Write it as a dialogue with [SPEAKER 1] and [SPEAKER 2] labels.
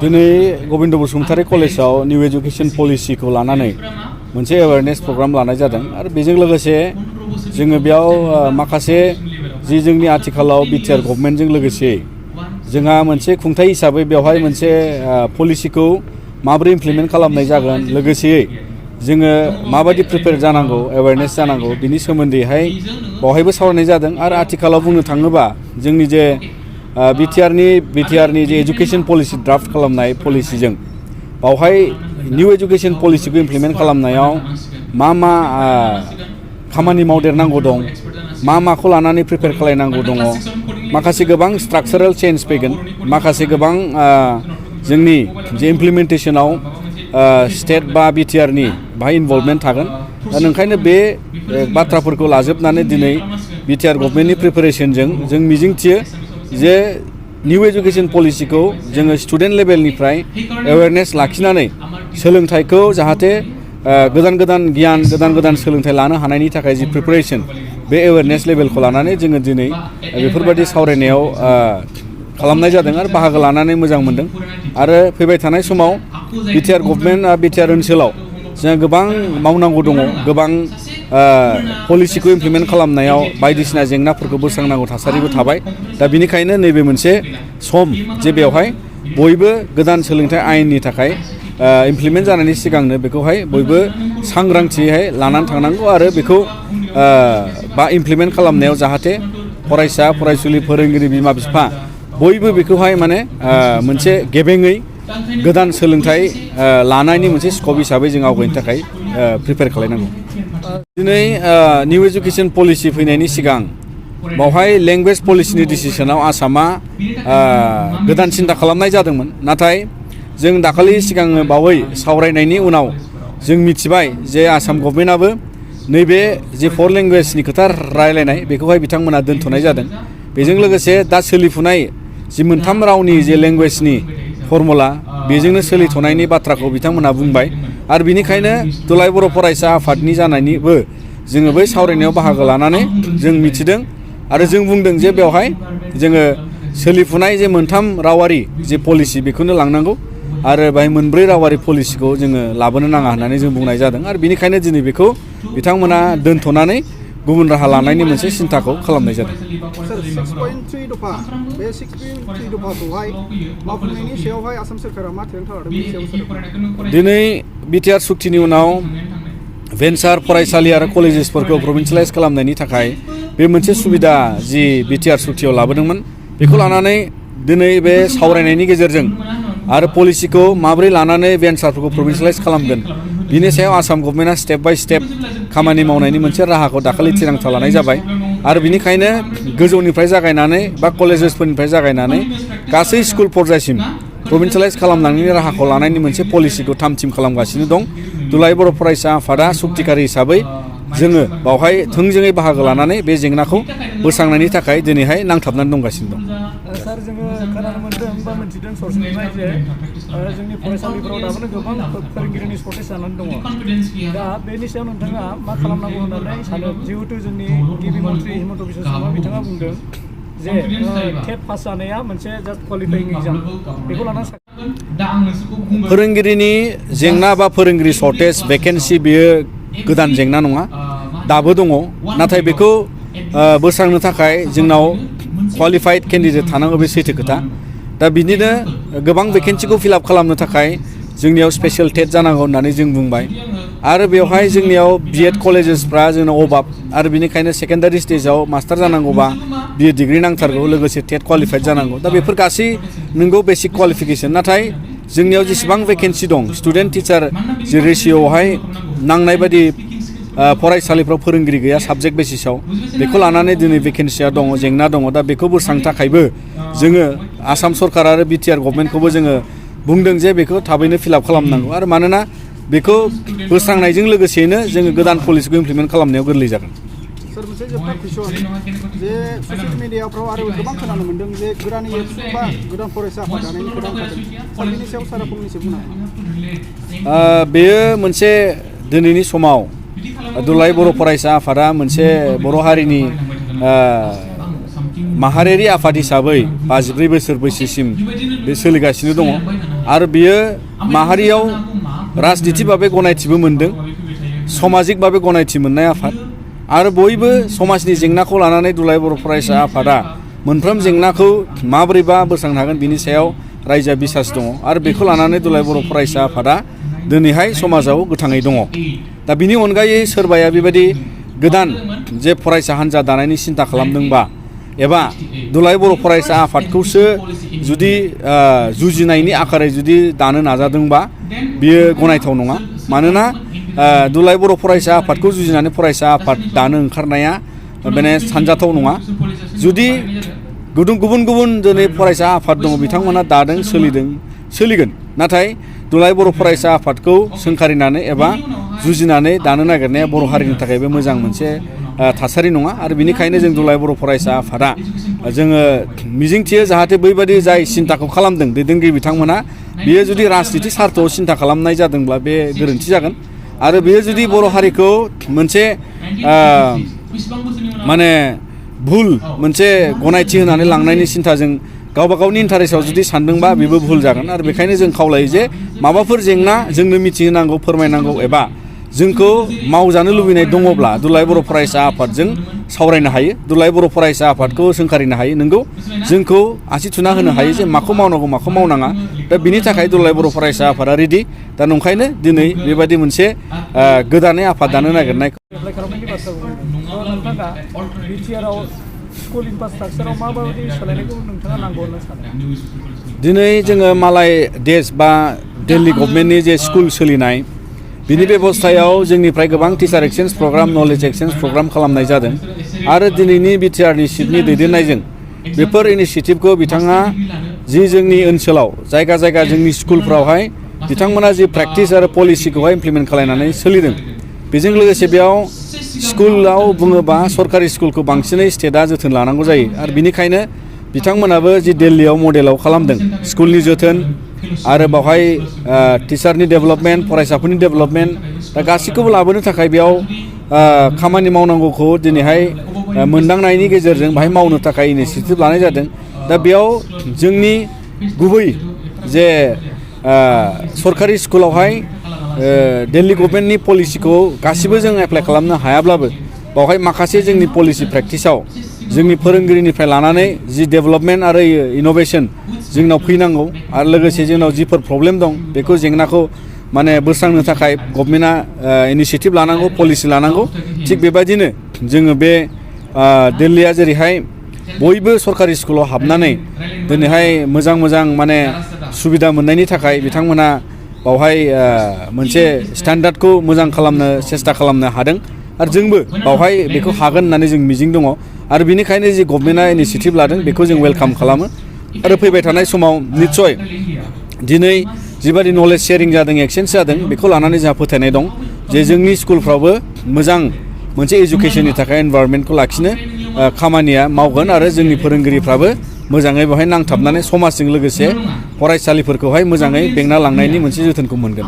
[SPEAKER 1] दिनै गबिन्द बसुमतारी कलेजाव new education पलिसिखौ लानानै मोनसे एवेयारनेस प्रग्राम लानाय जादों आरो बेजों लोगोसे जोङो बेयाव माखासे जि जोंनि आथिखालाव बिटिआर गभर्नमेन्टजों लोगोसे जोंहा मोनसे खुंथाय हिसाबै बेवहाय मोनसे पलिसिखौ माबोरै इमप्लिमेन्ट खालामनाय जागोन लोगोसेयै जोङो माबायदि प्रिपेयार जानांगौ एवेयारनेस जानांगौ बिनि सोमोन्दैहाय बेवहायबो सावरायनाय जादों आरो आथिखालाव बुंनो थाङोबा जोंनि जे बिटिआरनि जे एजुकेशन पलिसि ड्राफ्ट खालामनाय पलिसिजों बावहाय निउ एजुकेशन पलिसिखौ इमप्लिमेन्ट खालामनायाव मा खामानि मावदेरनांगौ दं माखौ लानानै प्रिपेयार खालायनांगौ दङ माखासे गोबां स्ट्राक्चारेल चेन्ज फैगोन माखासे गोबां जोंनि जे इमप्लिमेन्टेशनाव स्टेट बा बिटिआरनि बाहाय इनभल्भमेन्ट थागोन दा ओंखायनो बे बाथ्राफोरखौ लाजोबनानै दिनै बिटिआर गभर्नमेन्टनि प्रिपेरेसनजों जों मिजिंथियो जे निउ एजुकेशन पलिसिखौ जोङो स्टुडेन्ट लेभेलनिफ्राय एवेयारनेस लाखिनानै सोलोंथाइखौ जाहाथे गोदान गोदान गियान गोदान गोदान सोलोंथाइ लानो हानायनि थाखाय जि प्रिपेरेसन बे एवेयारनेस लेभेलखौ लानानै जोङो दिनै बेफोरबायदि सावरायनायाव खालामनाय जादों आरो बाहागो लानानै मोजां मोनदों आरो फैबाय थानाय समाव बिटिआर गभर्नमेन्ट बिटिआर ओनसोलाव जोंहा गोबां मावनांगौ दङ गोबां पलिसिखौ इमप्लिमेन्ट खालामनायाव बायदिसिना जेंनाफोरखौ बोस्रांनांगौ थासारिबो थाबाय दा बिनिखायनो नैबे मोनसे सम जे बेवहाय बयबो गोदान सोलोंथाइ आयेननि थाखाय इमप्लिमेन्ट जानायनि सिगांनो बेखौहाय बयबो सांग्रांथियै लानानै थांनांगौ आरो बेखौ बा इमप्लिमेन्ट खालामनायाव जाहाथे फरायसा फरायसुलि फोरोंगिरि बिमा बिफा बयबो बेखौहाय माने मोनसे गेबेङै गोदान सोलोंथाइ लानायनि मोनसे स्कप हिसाबै जों आवगायनो थाखाय प्रिपेयार खालायनांगौ दिनै निउ एजुकेशन पलिसि फैनायनि सिगां बावहाय लेंगुवेज पलिसिनि डिसिसनाव आसामा गोदान सिन्था खालामनाय जादोंमोन नाथाय जों दाखालि सिगां बावै सावरायनायनि उनाव जों मिथिबाय जे आसाम गभर्नमेन्टआबो नैबे जे 4 लेंगुवेजनि खोथा रायलायनाय बेखौहाय बिथांमोना दोनथ'नाय जादों बेजों लोगोसे दा सोलिफुनाय जि 3 रावनि जे लेंगुवेजनि फर्मुला बेजोंनो सोलिथ'नायनि बाथ्राखौ बिथांमोना बुंबाय आरो बिनिखायनो दुलाराय बर' फरायसा आफादनि जानायनिबो जोङो बै सावरायनायाव बाहागो लानानै जों मिथिदों आरो जों बुंदों जे बेवहाय जोङो सोलिफुनाय जे 3 रावारि जे पलिसि बेखौनो लांनांगौ आरो बाहाय 4 रावारि पलिसिखौ जोङो लाबोनो नाङा होननानै जों बुंनाय जादों आरो बिनिखायनो दिनै बेखौ बिथांमोना दोनथ'नानै गुबुन राहा लानायनि मोनसे सिन्थाखौ खालामनाय जादों। दिनै बिटिआर सुक्तिनि उनाव भेन्सार फरायसालि आरो कलेजेसफोरखौ प्रभिन्सियेलाइज खालामनायनि थाखाय बे मोनसे सुबिदा जि बिटिआर सुक्तियाव लाबोदोंमोन बेखौ लानानै दिनै बे सावरायनायनि गेजेरजों आरो पलिसिखौ माबोरै लानानै भेन्सारफोरखौ प्रभिन्सियेलाइज खालामगोन बिनि सायाव आसाम गभर्नमेन्टआ स्टेप बाय स्टेप खामानि मावनायनि मोनसे राहाखौ दाखालि थिरांथा लानाय जाबाय आरो बिनिखायनो गोजौनिफ्राय जागायनानै बा कलेजेसफोरनिफ्राय जागायनानै गासै स्कुल पर्यायसिम प्रभिन्सियेलाइज खालामनायनि राहाखौ लानायनि मोनसे पलिसिखौ थाम-थिम खालामगासिनो दं दुलाराय बर' फरायसा आफादा सुक्तिकारि हिसाबै जोङो बावहाय थोंजोङै बाहागो लानानै बे जेंनाखौ बोस्रांनायनि थाखाय दिनैहाय नांथाबनानै दंगासिनो दं।
[SPEAKER 2] सार जोङो खोनानो मोनदों बा मिथिदों सर्सनिफ्राय जे जोंनि फरायसालिफोराव दाबोनो गोबां फोरोंगिरिनि सर्टेज जानानै दङ दा बेनि सायाव नोंथाङा मा खालामनांगौ होननानै सानो जिहेतु जोंनि गिबि मन्थ्रि हिमन्त बिश्व शर्मा बिथाङा बुंदों जे टेट पास जानाया मोनसे जास्ट क्वालिफाइं एग्जाम बेखौ लानानै
[SPEAKER 1] फोरोंगिरिनि जेंना बा फोरोंगिरि सर्टेज भेकेन्सि बेयो गोदान जेंना नङा दाबो दङ नाथाय बेखौ बोस्रांनो थाखाय जोंनाव क्वालिफाइड केन्डिडेट थानांगौ बे सैथो खोथा दा बिदिनो गोबां भेकेन्सिखौ फिलआप खालामनो थाखाय जोंनियाव स्पेशेल टेट जानांगौ होननानै जों बुंबाय आरो बेवहाय जोंनियाव बिएड कलेजेसफ्रा जोंनाव अभाब आरो बिनिखायनो सेकेन्डारि स्टेजाव मास्टार जानांगौबा बिए डिग्री नांथारगौ लोगोसे टेट क्वालिफाइड जानांगौ दा बेफोर गासै नोंगौ बेसिक क्वालिफिकेसन नाथाय जोंनियाव जेसेबां भेकेन्सि दं स्टुडेन्ट टिचार जि रेसिय'आवहाय नांनाय बायदि फरायसालिफ्राव फोरोंगिरि गैया साबजेक्ट बेसिसाव बेखौ लानानै दिनै भेकेन्सिया दङ जेंना दङ दा बेखौ बोस्रांनो थाखायबो जोङो आसाम सरकार आरो बिटिआर गभर्नमेन्टखौबो जोङो बुंदों जे बेखौ थाबैनो फिलआप खालामनांगौ आरो मानोना बेखौ बोस्रांनायजों लोगोसेयैनो जोङो गोदान पलिसिखौ इमप्लिमेन्ट खालामनायाव गोरलै जागोन।
[SPEAKER 3] सर मोनसे जोबथा कुइसन जे ससियेल मिडियाफ्राव आरो गोबां खोनानो मोन्दों जे गोदान एबसु बा गोदान फरायसा आफाद दानायनि खोथा ओंखारदों बेनि सायाव सारा फंनैसो बुंनो हागोन।
[SPEAKER 1] बेयो मोनसे दिनैनि समाव दुलाराय बर' फरायसा आफादा मोनसे बर' हारिनि माहारियारि आफाद हिसाबै 54 बोसोर बैसोसिम बे सोलिगासिनो दङ आरो बियो माहारियाव राजनिति भाबै गनायथिबो मोनदों सामाजिक भाबै गनायथि मोननाय आफाद आरो बयबो समाजनि जेंनाखौ लानानै दुलाराय बर' फरायसा आफादा मोनफ्रोम जेंनाखौ माबोरैबा बोस्रांनो हागोन बिनि सायाव रायजोआ बिसास दङ आरो बेखौ लानानै दुलाराय बर' फरायसा आफादा दिनैहाय समाजाव गोथाङै दङ दा बिनि अनगायै सोरबाया बेबायदि गोदान जे फरायसा हान्जा दानायनि सिन्था खालामदोंबा एबा दुलाराय बर' फरायसा आफादखौसो जुदि जुजिनायनि आखारै जुदि दानो नाजादोंबा बियो गनायथाव नङा मानोना दुलाराय बर' फरायसा आफादखौ जुजिनानै फरायसा आफाद दानो ओंखारनाया माने सानजाथाव नङा जुदि गुबुन गुबुन दिनै फरायसा आफाद दङ बिथांमोना दादों सोलिगोन नाथाय दुलाराय बर' फरायसा आफादखौ सोंखारिनानै एबा जुजिनानै दानो नागिरनाया बर' हारिनि थाखायबो मोजां मोनसे थासारि नङा आरो बिनिखायनो जों दुलाराय बर' फरायसा आफादा जोङो मिजिंथियो जाहाथे बैबादि जाय सिन्ताखौ खालामदों दैदेनगिरि बिथांमोना बियो जुदि राजनिति सार्थआव सिन्ता खालामनाय जादोंब्ला बे गोरोन्थि जागोन आरो बेयो जुदि बर' हारिखौ मोनसे माने भुल मोनसे गनायथि होनानै लांनायनि सिन्ताजों गावबा गावनि इन्टारेस्टआव जुदि सानदोंबा बेबो भुल जागोन आरो बेखायनो जों खावलायो जे माबाफोर जेंना जोंनो मिथिहोनांगौ फोरमायनांगौ एबा जोंखौ मावजानो लुबैनाय दङब्ला दुलाराय बर' फरायसा आफादजों सावरायनो हायो दुलाराय बर' फरायसा आफादखौ सोंखारिनो हायो नोंगौ जोंखौ आसि थुना होनो हायो जे माखौ मावनांगौ माखौ मावनाङा दा बिनि थाखाय दुलाराय बर' फरायसा आफादा रेडि दा नंखायनो दिनै बेबायदि मोनसे गोदानै आफाद दानो नागिरनायखौ
[SPEAKER 2] एप्लाइ खालामनायनि बाथ्रा बुंदों नोंथाङा बिटिआरआव स्कुल इनफ्रास्ट्राक्चाराव माबायदि सोलायनायखौ नोंथाङा नांगौ होनना सानो
[SPEAKER 1] दिनै जोङो मालाय देश बा दिल्ली गभर्नमेन्टनि जे स्कुल सोलिनाय बिनि बेबस्थायाव जोंनिफ्राय गोबां teacher exchange programme knowledge exchange programme खालामनाय जादों आरो दिनैनि बिटिआरनि सिटनि दैदेननायजों बेफोर इनिसिएटिभखौ बिथाङा जि जोंनि ओनसोलाव जायगा जायगा जोंनि स्कुलफ्रावहाय बिथांमोना जि प्रेक्टिस आरो पलिसिखौहाय इमप्लिमेन्ट खालामनानै सोलिदों बेजों लोगोसे बेयाव स्कुलाव बुङोबा सरकारि स्कुलखौ बांसिनै स्टेटआ जोथोन लानांगौ जायो आरो बिनिखायनो बिथांमोनाबो जि दिल्लीयाव मडेलाव खालामदों स्कुलनि जोथोन आरो बावहाय टिचारनि डेभेलपमेन्ट फरायसाफोरनि डेभेलपमेन्ट दा गासैखौबो लाबोनो थाखाय बेयाव खामानि मावनांगौखौ दिनैहाय मोनदांनायनि गेजेरजों बाहाय मावनो थाखाय इनिसिएटिभ लानाय जादों दा बेयाव जोंनि गुबै जे सरकारि स्कुलावहाय दिल्ली गभर्नमेन्टनि पलिसिखौ गासिबो जों एप्लाइ खालामनो हायाब्लाबो बावहाय माखासे जोंनि पलिसि प्रेक्टिसाव जोंनि फोरोंगिरिनिफ्राय लानानै जि डेभेलपमेन्ट आरो इनोभेशन जोंनाव फैनांगौ आरो लोगोसे जोंनाव जिफोर प्रब्लेम दं बेखौ जेंनाखौ माने बोस्रांनो थाखाय गभर्नमेन्टआ इनिसिएटिभ लानांगौ पलिसि लानांगौ थिग बेबायदिनो जोङो बे दिल्लीया जेरैहाय बयबो सरकारि स्कुलाव हाबनानै दिनैहाय मोजां माने सुबिदा मोननायनि थाखाय बिथांमोना बावहाय मोनसे स्टेन्डार्डखौ मोजां खालामनो सेस्था खालामनो हादों आरो जोंबो बावहाय बेखौ हागोन होननानै जों मिजिं दङ आरो बिनिखायनो जि गभर्नमेन्टआ इनिसिएटिभ लादों बेखौ जों वेलकाम खालामो आरो फैबाय थानाय समाव निस्सय दिनै जिबादि नलेज शेयारिं जादों एक्सचेन्ज जादों बेखौ लानानै जोंहा फोथायनाय दं जे जोंनि स्कुलफ्रावबो मोजां मोनसे एजुकेशननि थाखाय एनभायरनमेन्टखौ लाखिनो खामानिया मावगोन आरो जोंनि फोरोंगिरिफ्राबो मोजाङै बेवहाय नांथाबनानै समाजजों लोगोसे फरायसालिफोरखौहाय मोजाङै बेंना लांनायनि मोनसे जोथोनखौ मोनगोन